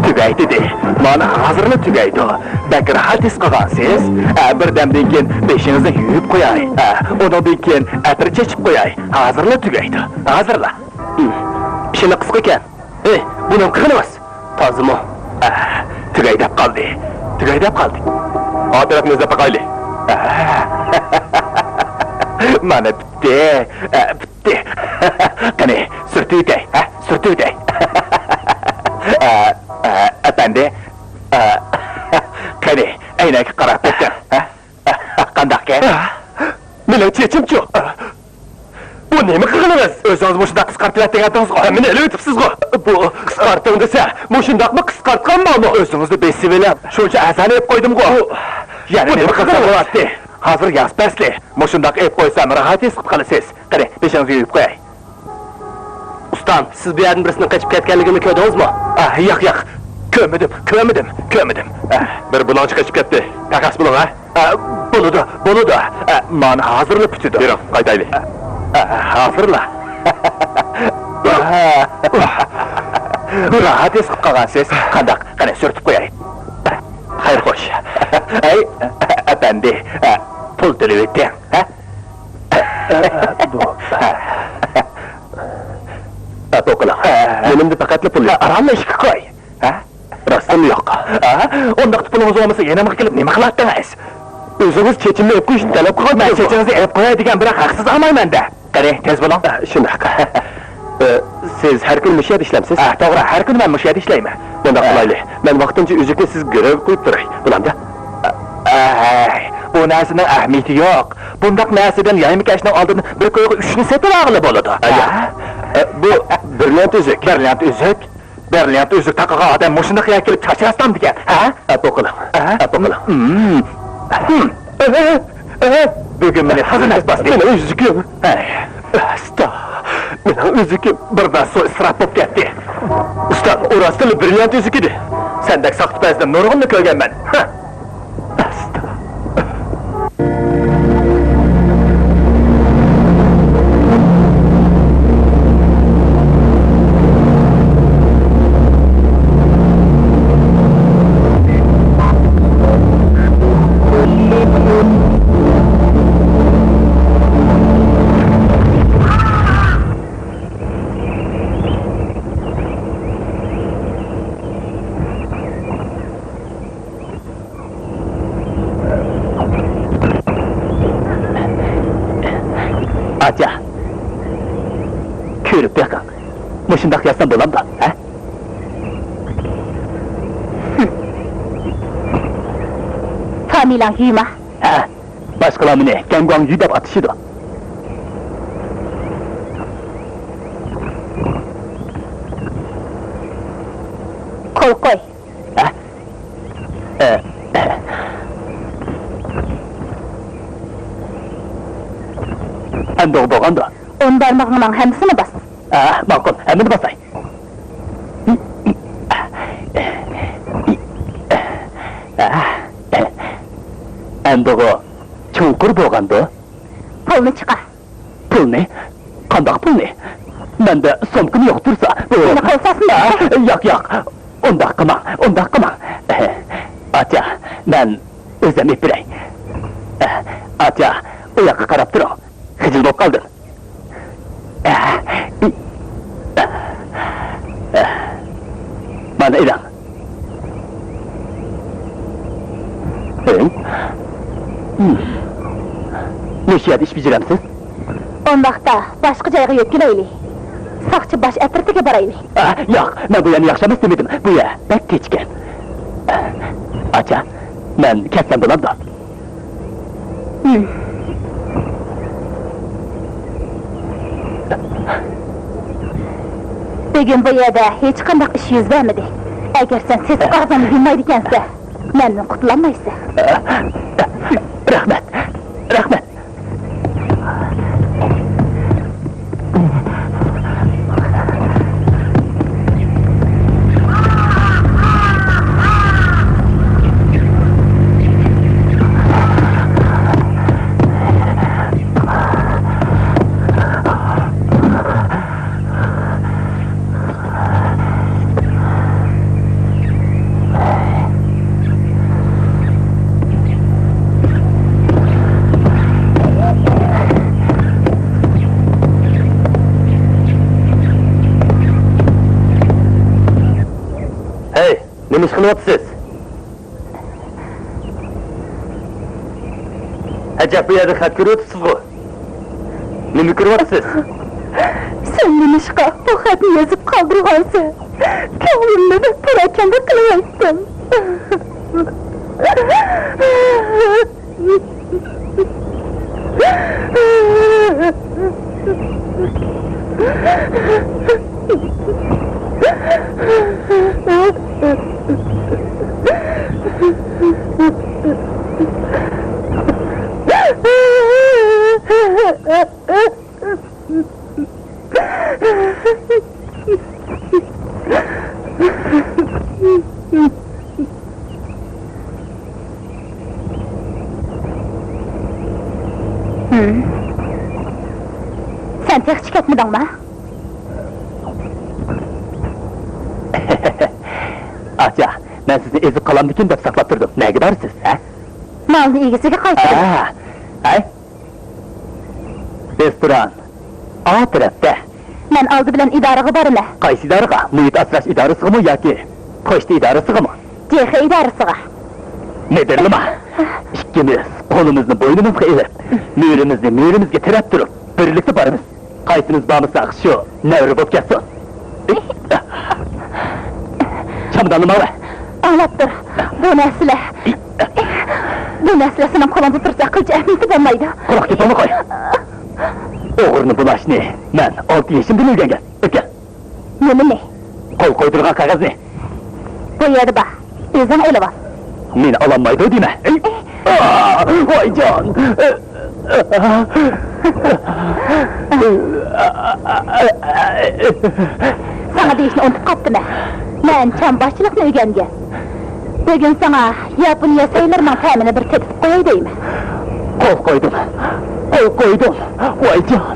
تۈگەي دېدى. مانا ھازىرلا تۈگەيدۇ. بەك راھەت ھېس قىلغانسىز. ھە، بىردەمدىن كېيىن بېشىڭىزنى يۇيۇپ قوياي. ھە، ئۇنىڭدىن كېيىن ئەتىر چېچىپ قوياي. ھازىرلا تۈگەيدۇ. ھازىرلا. ھىم، پېشىنى قىسقىكەن. ھېي، بۇنىڭ قىغىنىمىز. تازىمۇ؟ ئە، تۈگەي دەپ قالدى. تۈگەي دەپ قالدى. ئا تەرەپنى ئىزدەپ باقايلى. ئە. مانا پۈتتى. ئە، پۈتتى. قېنى، سۈرتۈۋېتەي، ھە؟ سۈرتۈۋېتەي. ئە، ئە، ئەپەندى. ئە، قېنى، ئەينەككە قاراپ بېقىڭ، ھە؟ قانداقكەن؟ مېنىڭ چېچىمچۇ؟ بۇ نېمە قىلغىنىڭىز؟ ئۆزىڭىز مۇشۇنداق قىسقارتىۋەتتىڭ ئەتىڭىزغۇ. مېنى ئېلىۋېتىپسىزغۇ. بۇ قىسقارتىڭ دېسە، مۇشۇنداقمۇ قىسقارتقان مالمۇ؟ ئۆزىڭىزنى بېسىۋېلىڭ. شۇنچە ئەزانى ئېلىپ قويدۇمغۇ. بۇ، يەنە بۇ نېمە نېمە قىلسام قىلغىنىڭىز؟ بولاتتى؟ ھازىر ياز پەسلى. مۇشۇنداق ئېلىپ قويسام راھەت ھېس قىلىپ قالىسىز. قېنى، بېشىڭىزنى يۇيۇپ قوياي. ئۇستام، سىز بۇ يەردىن بىرسىنىڭ قېچىپ كەتكەنلىكىنى كۆردىڭىزمۇ؟ ئا، ياق، ياق. كۆرمىدىم، كۆرمىدىم، كۆرمىدىم. ئا. بىر بۇلاڭچى قېچىپ كەتتى. پەخەس بولۇڭ، ھە؟ ئا، بولىدۇ، بولىدۇ. ئا، مانا ھازىرلا پۈتىدۇ. بېرىڭ، قايتايلى. ئا، ئا، ھازىرلا. راھەت ھېس قىلىپ قالغانسىز. قانداق؟ قېنى، سۈرتۈپ قوياي. خەير، خوش. ئەي، ئەپەندى، ئا، پۇل تۆلىۋېتىڭ، ھە؟ بۇ. ئەپۇ قىلىڭ. مېنىڭدە پەقەتلا پۇل يوق. ئارانلا ئىشىككە قوي. ھە؟ راستتىنمۇ يوق. ھە؟ ئۇنداقتا پۇلىڭىز بولمىسا، يېنىمغا كېلىپ نېمە قىلاتتىڭىز؟ ئۆزىڭىز چېچىمنى ئېلىپ قويۇشنى تەلەپ قىلغان. مەن چېچىڭىزنى ئېلىپ قوياي دېگەن، بىراق ھەقسىز ئالمايمەن-دە. قېنى، تېز بولۇڭ. شۇنداق. ئە، سىز ھەر كۈنى مۇشۇ يەردە ئىشلەمسىز؟ ھە، توغرا، ھەر كۈنى مەن مۇشۇ يەردە ئىشلەيمەن. بۇنداق قىلايلى، مەن ۋاقتىنچە ئۈزۈكنى سىزگە گىرىۋ قويۇپ تۇراي، بولامدۇ؟ ئەي، بۇ نەرسىنىڭ ئەھمىيىتى يوق. بۇنداق نەرسىدىن يايمىكەشنىڭ ئالدىدىن بىر كويغا ئۈچنى سېتىۋالغىلى بولىدۇ. ئەي، ھە؟ ئە، بۇ برىليانت ئۈزۈك. برىليانت ئۈزۈك؟ برىليانت ئۈزۈك تاقىغان ئادەم مۇشۇنداق يەرگە كېلىپ چاچ ئاستامدىكەن، ھە؟ ئەپۇ قىلىڭ. ئەپۇ قىلىڭ. بۈگۈن مېنى تازا نەس باستى. مېنىڭ ئۈزۈكۈم. ئەي. ئۇستا، مېنىڭ ئۈزۈكۈم. بىر بەس سۇ ئىسراپ بولۇپ كەتتى. ئۇستا، ئۇ راستتىنلا برىليانت ئۈزۈكى ئىدى. سەندەك ساختىپەزنى نۇرغۇننى كۆرگەنمەن. ھە. ئۇستا. ئاچا، كۆرۈپ بېقىڭ. مۇشۇنداق يازسام بولامدۇ، ھە؟ فامىلەڭ يۈما؟ ھە، باشقىلار مېنى گەنگۇاڭ يۈ دەپ ئاتىشىدۇ. قول قوي. ھە؟ ئە، ئە. ئەمدىغۇ بولغاندۇ؟ ئون بارمىقىڭنىڭ ھەممىسىنى باس. ئە، ماقۇل، ھەممىنى باساي. ئە، ئە. ئەمدىغۇ چوڭقۇر بولغاندۇ؟ پۇلنى چىقار. پۇلنى؟ قانداق پۇلنى؟ مەندە سومكىمۇ يوق تۇرسا، بۇ. سېنى قول ساسمىدىم. ئە، ياق، ياق. ئۇنداق قىلماڭ، ئۇنداق قىلماڭ. ئاچا، مەن ئۆزۈم ئېلىپ بېرەي. ئاچا، ئۇ ياققا قاراپ تۇرۇڭ. خىجىل بولۇپ قالدىم. مانا ئېلىڭ. ھەي. مۇشۇ يەردە ئىش بېجىرەمسىز؟ ئۇنداقتا باشقا جايغا يۆتكىلەيلى. ساقچى باش ئەترىتىگە بارايلى. ئە، ياق، مەن بۇ يەرنى ياخشى ئەمەس دېمىدىم. بۇ يەر بەك كىچىككەن. ئاچا، مەن كەتسەم بولامدۇ؟ بۈگۈن بۇ يەردە ھېچقانداق ئىش يۈز بەرمىدى. ئەگەر سەن سېسىق ئاغزىڭنى يۇممايدىكەنسەن، مەندىن قۇتۇلالمايسەن. رەھمەت، رەھمەت. ھەي، نېمە ئىش قىلىۋاتىسىز؟ ئەجەب، بۇ يەردە خەت كۆرۈۋاتىسىزغۇ؟ نېمە كۆرۈۋاتىسىز؟ سەن نېمىشقا بۇ خەتنى يېزىپ قالدۇرغانسەن؟ كۆڭلۈمنى بەك پاراكەندە قىلىۋەتتىم. ھىم. سەن تېخىچە كەتمىدىڭما؟ ئاچا، مەن سىزنى ئېزىپ قالامدىكىن دەپ ساقلاپ تۇردۇم. نەگە بارىسىز، ھە؟ مالنى ئىگىسىگە قايتۇرۇڭ. ھە. ھەي. رېستوران ئا تەرەپتە. مەن ئالدى بىلەن ئىدارىگە بارىمەن. قايسى ئىدارىغا؟ مۇھىت ئاسراش ئىدارىسىغىمۇ ياكى پوچتا ئىدارىسىغىمۇ؟ جې خې ئىدارىسىغا. مىدىرلىما. ئىككىمىز قولىمىزنى بوينىمىزغا ئېلىپ، مۈرىمىزنى مۈرىمىزگە تىرەپ تۇرۇپ، بىرلىكتە بارىمىز. قايسىمىز بارمىساق شۇ نەۋرە بولۇپ كەتسۇن. چاماداننى ماڭا بەر. ئاڭلاپ تۇر. بۇ نەرسىلەر، بۇ نەرسىلەر سېنىڭ قولۇڭدا تۇرسا قىلچە ئەھمىيىتى بولمايدۇ. قۇلاق گېپىڭنى قوي. ئوغرىنى بۇلاشنى مەن ئالتە يېشىمدىن ئۆگەنگەن. ئۆگەن. نېمىنى؟ قول قويدۇرغان قەغەزنى. بۇ يەردە بار. ئۆزۈڭ ئېلىۋال. مېنى ئالالمايدۇ دېمە. ئاھ، ۋايجان! ساڭا دېيىشنى ئۇنتۇپ قاپتىمەن. مەن چامباشچىلىقنى ئۆگەنگەن. بۈگۈن ساڭا ياپونىيە سەيلىرىنىڭ تەمىنى بىر تېتىتىپ قوياي دەيمەن. قول قويدۇم. قول قويدۇم. ۋايجان!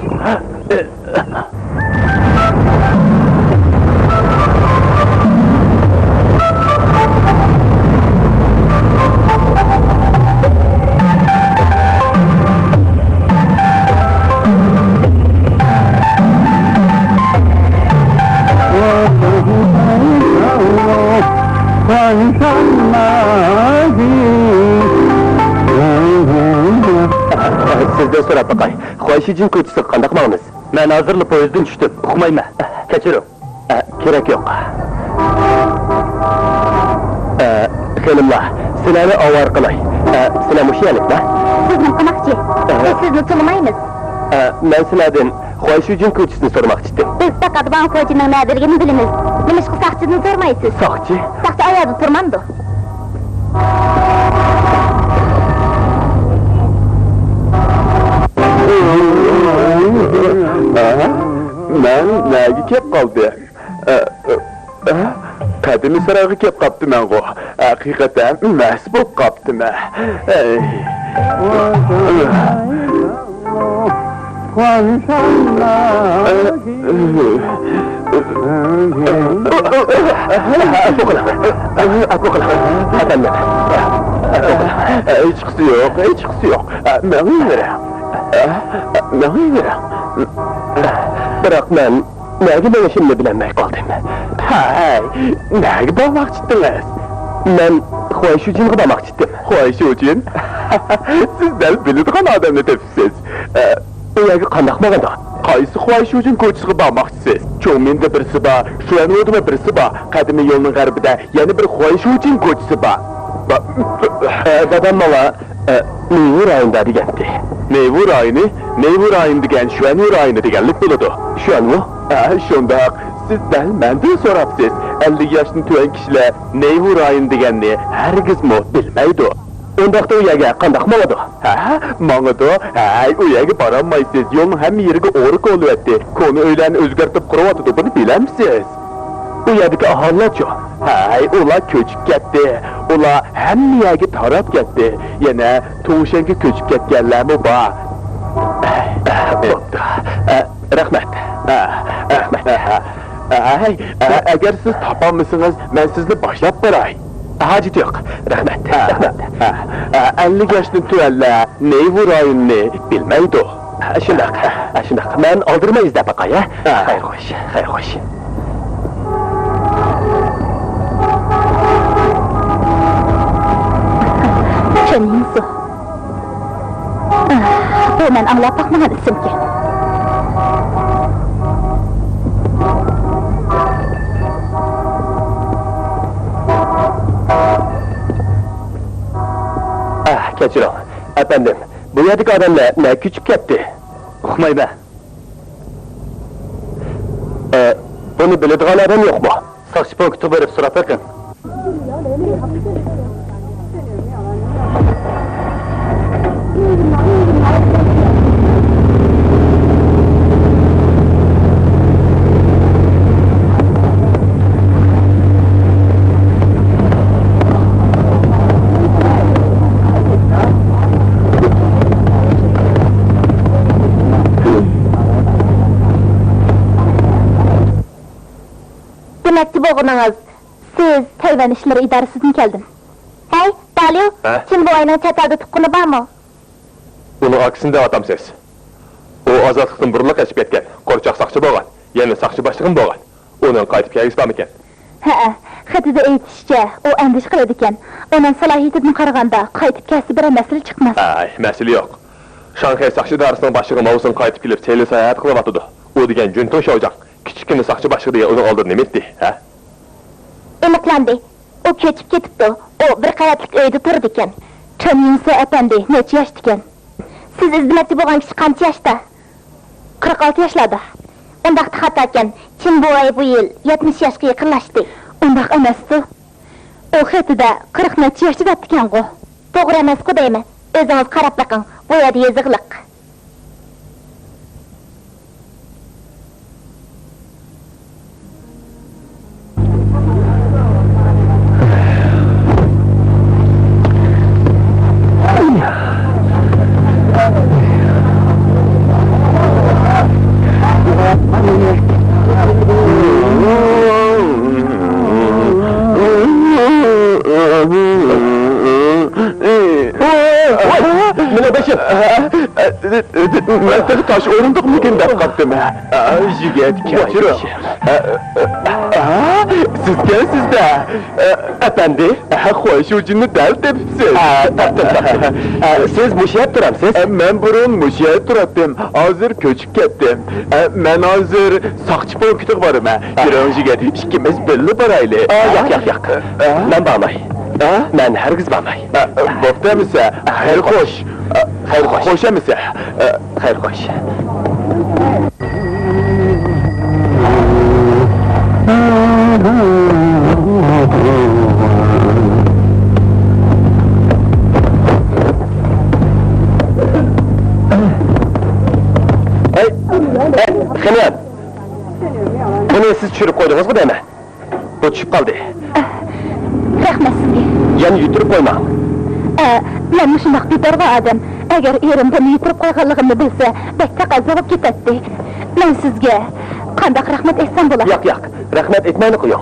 سىزدىن سوراپ باقاي، خۇايشىجىن كوچىسىغا قانداق ماڭىمىز؟ مەن ھازىرلا پويىزدىن چۈشتۈم، ئۇقمايمەن. كەچۈرۈڭ. ئە، كېرەك يوق. ئە، خېنىملار، سىلەرنى ئاۋارە قىلاي. ئە، سىلەر مۇشۇ يەرلىكما؟ سىزنىڭ قوناقچى. ئە. بىز سىزنى تونۇمايمىز. ئە، مەن سىلەردىن خۇايشۇجىن كوچىسىنى سورىماقچى ئىدىم. بىز پەقەت ۋاڭ فوجىنىڭ نەدىلىكىنى بىلىمىز. نېمىشقا ساقچىدىن سورىمايسىز؟ ساقچى؟ ساقچى ئاياغدا تۇرمامدۇ؟ مەن نەگە كەپ قالدىم؟ ئە، ئە، ئە، قەدىمىي سارايغا كەپ قاپتىمەنغۇ. ھەقىقەتەن مەست بولۇپ قاپتىمەن. ئەي. ئەپۇ قىلىڭ. ئەپۇ قىلىڭ. ئەپەندىم. ئەپۇ قىلىڭ. ھېچقىسى يوق، ھېچقىسى يوق. مېڭىۋېرىڭ. مېڭىۋېرىڭ. بىراق مەن نەگە مېڭىشىمنى بىلەلمەي قالدىم. ھەي، نەگە بارماقچىتتىڭىز؟ مەن خۇايشۇجىنغا بارماقچىتتىم. خۇايشۇجىن؟ سىز دەل بىلىدىغان ئادەمنى تېپىپسىز. ئە، ئۇ يەرگە قانداق ماڭىدۇ؟ قايسى خۇايشۇجىن كوچىسىغا بارماقچىسىز؟ چوڭمىندە بىرسى بار، شۈەنۋۇدىمۇ بىرسى بار. قەدىمىي يولنىڭ غەربىدە يەنە بىر خۇايشۇجىن كوچىسى بار. با-، ئە، دادام ماڭا ئە، مېۋە رايونىدا دېگەنتى. مېۋە رايونى، مېۋە رايونى دېگەن شۈەنۋۇ رايونى دېگەنلىك بولىدۇ. شۈەنۋۇ؟ ئە، شۇنداق. سىز دەل مەندىن سوراپسىز. ئەللىك ياشتىن تۆۋەن كىشىلەر مېۋە رايونى دېگەننى ھەرگىزمۇ بىلمەيدۇ. ئۇنداقتا ئۇ يەرگە قانداق ماڭىدۇ؟ ھە، ماڭىدۇ. ھەي، ئۇ يەرگە بارالمايسىز. يولنىڭ ھەممە يېرىگە ئورا كولىۋەتتى. كونا ئۆيلەرنى ئۆزگەرتىپ قۇرۇۋاتىدۇ. بۇنى بىلەمسىز؟ ئۇ يەردىكى ئاھالىلەرچۇ؟ ھەي، ئۇلار كۆچۈپ كەتتى. ئۇلار ھەممە يەرگە تاراپ كەتتى. يەنە توشەنگە كۆچۈپ كەتكەنلەرمۇ بار. بوپتۇ. ئە، رەھمەت. ئە، رەھمەت. ئە، ئە، ئەگەر سىز تاپالمىسىڭىز، مەن سىزنى باشلاپ بېرەي. ھاجىتى يوق. رەھمەت. ئە، رەھمەت. ئە، ئە، ئەللىك ياشتىن تۆۋەنلەر نېيۋۇ رايونىنى بىلمەيدۇ. شۇنداق، شۇنداق. مەن ئالدىرىماي ئىزدەپ باقاي، ھە؟ ھە. خەير خوش، خەير خوش. چېن يىڭسۇ. بۇ مەن ئاڭلاپ باقمىغان ئىسىمكەن. ئەھ، كەچۈرۈڭ، ئەپەندىم. بۇ يەردىكى ئادەملەر نەگە كۆچۈپ كەتتى؟ ئۇقمايمەن. ئە، بۇنى بىلىدىغان ئادەم يوقمۇ؟ ساقچى پونكىتىغا بېرىپ سوراپ بېقىڭ. دېمەكچى بولغىنىڭىز، سىز تەيۋەن ئىشلىرى ئىدارىسىدىن كەلدىم. ھەي، داليۇ، ھە؟ چىن بوۋاينىڭ چەت ئەلدە تۇغقىنى بارمۇ؟ ئۇنىڭ ئاكىسىنى دەۋاتامسىز؟ ئۇ ئازادلىقتىن بۇرۇنلا قېچىپ كەتكەن، قورچاق ساقچى بولغان، يەنە ساقچى باشلىقىمۇ بولغان. ئۇنىڭ قايتىپ كەلگۈسى بارمىكەن؟ ھەئە، خېتىدە ئېيتىشىچە، ئۇ ئەندىشە قىلىدىكەن. ئۇنىڭ سالاھىيىتىدىن قارىغاندا، قايتىپ كەلسە بىرەر مەسىلە چىقماس. ئاي، مەسىلە يوق. شاڭخەي ساقچى ئىدارىسىنىڭ باشلىقى ماۋسىڭ قايتىپ كېلىپ، سەيلە ساياھەت قىلىۋاتىدۇ. ئۇ دېگەن جۈنتۇڭ شياۋجياڭ، كىچىككىنە ساقچى باشلىقى دېگەن ئۇنىڭ ئالدىدا نېمە ئىتتى، ھە؟ ئېنىقلاندى. ئۇ كۆچۈپ كېتىپتۇ. ئۇ بىر قەۋەتلىك ئۆيدە تۇرىدىكەن. چېن يىڭسۇ ئەپەندى نەچچە ياشتىكەن؟ سىز ئىزدىمەكچى بولغان كىشى قانچە ياشتا؟ قىرىق ئالتە ياشلاردا. ئۇنداقتا خاتاكەن. چېن بوۋاي بۇ يىل يەتمىش ياشقا يېقىنلاشتى. ئۇنداق ئەمەستۇ. ئۇ خېتىدە قىرىق نەچچە ياشتا دەپتىكەنغۇ. توغرا ئەمەسقۇ دەيمەن. ئۆزىڭىز قاراپ بېقىڭ. بۇ يەردە يېزىقلىق. مېنىڭ بېشىم. مەن تېخى تاش ئورۇندۇقمىكىن دەپ قاپتىم. يىگىت، كەچۈرۈڭ. سىزكەنسىز-دە. ئەپەندى. خوشۇجىننى دەل تېپىپسىز. تاپتىم، تاپتىم. سىز مۇشۇ يەردە تۇرامسىز؟ مەن بۇرۇن مۇشۇ يەردە تۇراتتىم. ھازىر كۆچۈپ كەتتىم. ئە، مەن ھازىر ساقچى پونكىتىغا بارىمەن. ئا. يۈرۈڭ، يىگىت، ئىككىمىز بىللە بارايلى. ئا، ياق، ياق، ياق. ئا؟ مەن بارماي. ئا؟ مەن ھەرگىز بارماي. ئا، بوپتۇ ئەمىسە. خەير خوش. ئا، خەير خوش. خوش ئەمىسە. ئا. خەير خوش. ھەي، ھەي، خېنىم. بۇنى سىز چۈشۈرۈپ قويدىڭىزغۇ دەيمەن. بۇ چۈشۈپ قالدى. رەھمەت سىزگە. يەنە يۈتتۈرۈپ قويماڭ. ئە، مەن مۇشۇنداق بىپەرۋا ئادەم. ئەگەر ئېرىم بۇنى يۈتتۈرۈپ قويغانلىقىمنى بىلسە، بەك تەقەززا بولۇپ كېتەتتى. مەن سىزگە قانداق رەھمەت ئېيتسام بولا؟ ياق، ياق. رەھمەت ئېيتمايلا قويۇڭ.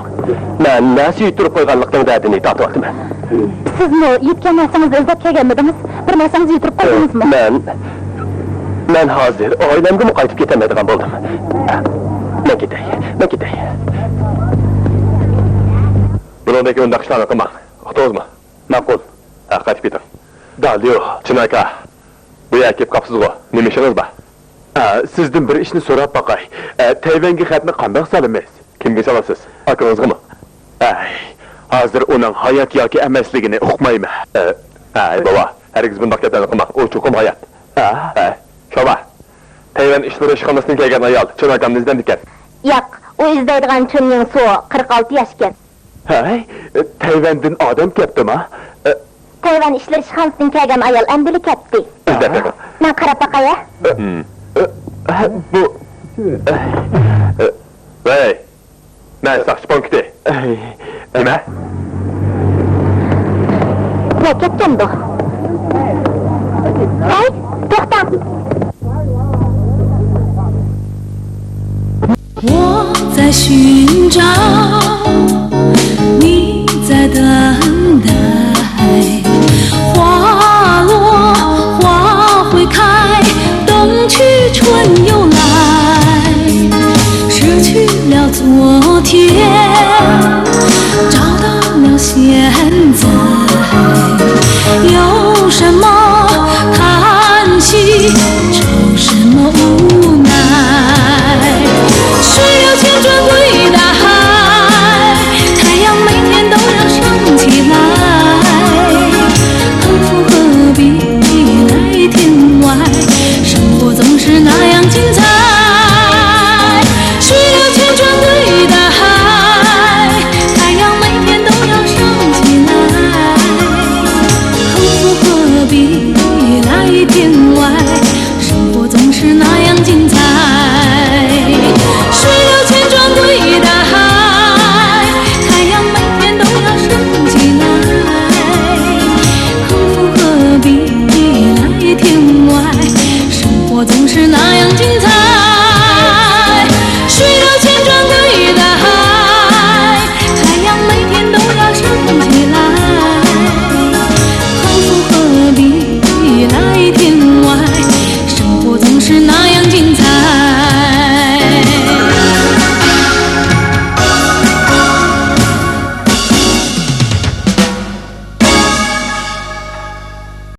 مەن نەرسە يۈتتۈرۈپ قويغانلىقنىڭ دەردىنى تارتىۋاتىمەن. سىزمۇ يىتكەن نەرسىڭىزنى ئىزدەپ كەلگەنمىدىڭىز؟ بىر نەرسىڭىزنى يۈتتۈرۈپ قويدىڭىزمۇ؟ مەن، مەن ھازىر ئائىلەمگىمۇ قايتىپ كېتەلمەيدىغان بولدۇم. مەن كېتەي، مەن كېتەي. بۇنىڭدىن كېيىن ئۇنداق ئىشلارنى قىلماڭ. ئۇقتىڭىزمۇ؟ ماقۇل. ھە، قايتىپ كېتىڭ. داليۇ. چىن ئاكا، بۇ يەرگە كېلىپ قاپسىزغۇ. نېمە ئىشىڭىز بار؟ ئە، سىزدىن بىر ئىشنى سوراپ باقاي. ئە، تەيۋەنگە خەتنى قانداق سالىمىز؟ كىمگە سالىسىز؟ ئاكىڭىزغىمۇ؟ ئەي، ھازىر ئۇنىڭ ھايات ياكى ئەمەسلىكىنى ئۇقمايمەن. ئە، ئەي، بوۋا، ھەرگىز بۇنداق گەپلەرنى قىلماڭ، ئۇ چوقۇم ھايات. ئە؟ ئەي، شوما، تەيۋەن ئىشلىرى ئىشخانىسىدىن كەلگەن ئايال چىن ئاكامنى ئىزدەمدىكەن. ياق، ئۇ ئىزدەيدىغان چېن يىڭسۇ، قىرىق ئالتە ياشكەن. ھەي، تەيۋەندىن ئادەم كەپتىما؟ تەيۋەن ئىشلىرى ئىشخانىسىدىن كەلگەن ئايال ئەمدىلا كەپتى. ئىزدەپ بېقىڭ. مەن قاراپ باقاي، ھە؟ ھە، بۇ. ۋەي، مەن ساقچى پونكىتى. نېمە؟ بۇ كەتكەندۇ. ھەي، توختاڭ. 我在寻找，你在等待。花落花会开，冬去春又来。失去了昨天，找到了现在。有什么叹息？ 什么无奈？水流千转归大海，太阳每天都要升起来。横幅何必来天外？生活总是那样精彩。水流千转归大海，太阳每天都要升起来。横幅何必来天外？ 生活总是那样精彩。水流千转归大海，太阳每天都要升起来。横幅何必来天外？生活总是那